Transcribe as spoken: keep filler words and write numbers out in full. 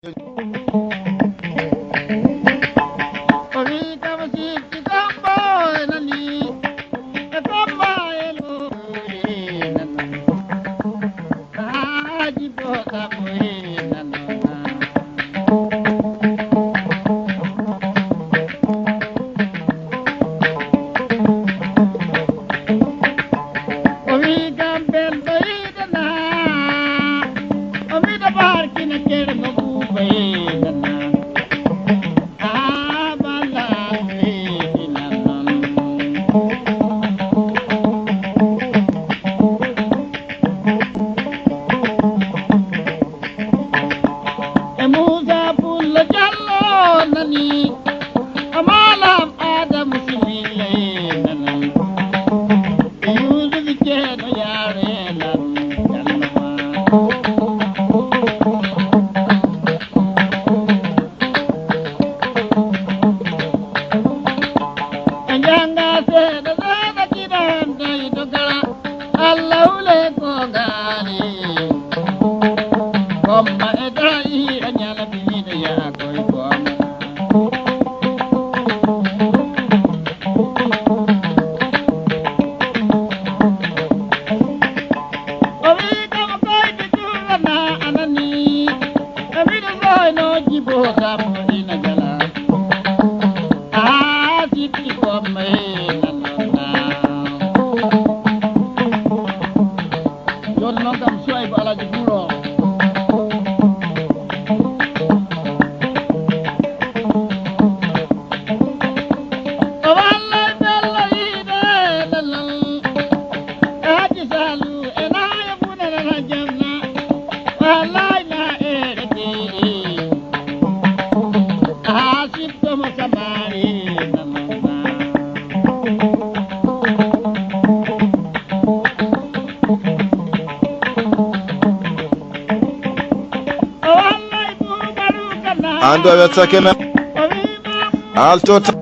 O wi kam sifti Sambo e nani, e Samba e Lori e nani. Haaji bo Sambo e nani. O wi kam belɗo yiɗana, o wiɗa barkina Ceerno Buuba yiɗana. Haa balla yiɗinan noon. E Muusa Pullo Jallo nani, o maalam Aadamu Simille nani, e Yuusufi Ceerno Yaawe lan Jallo ma. E njannga seeɗa seeɗa kiɗan tawi to kala. Alla wule ko gaali. Komma e da'i a ñala bimiɗo yaa koy komma. O wi kam koyde juulana anani. E miɗo soyno jibo sappo ina jala. Haa sippi komma e nanana. Jooni noon kam Suwaybu Alhaji Buuro. O wallay bello yiide lallal. Haji Salu e naaya bunana janna. Wallay na e retiɗi. Haa sippo mo samari nanana. O wallay Buubaru kana. An ɗo wettake men. O wi ma. Alto ta-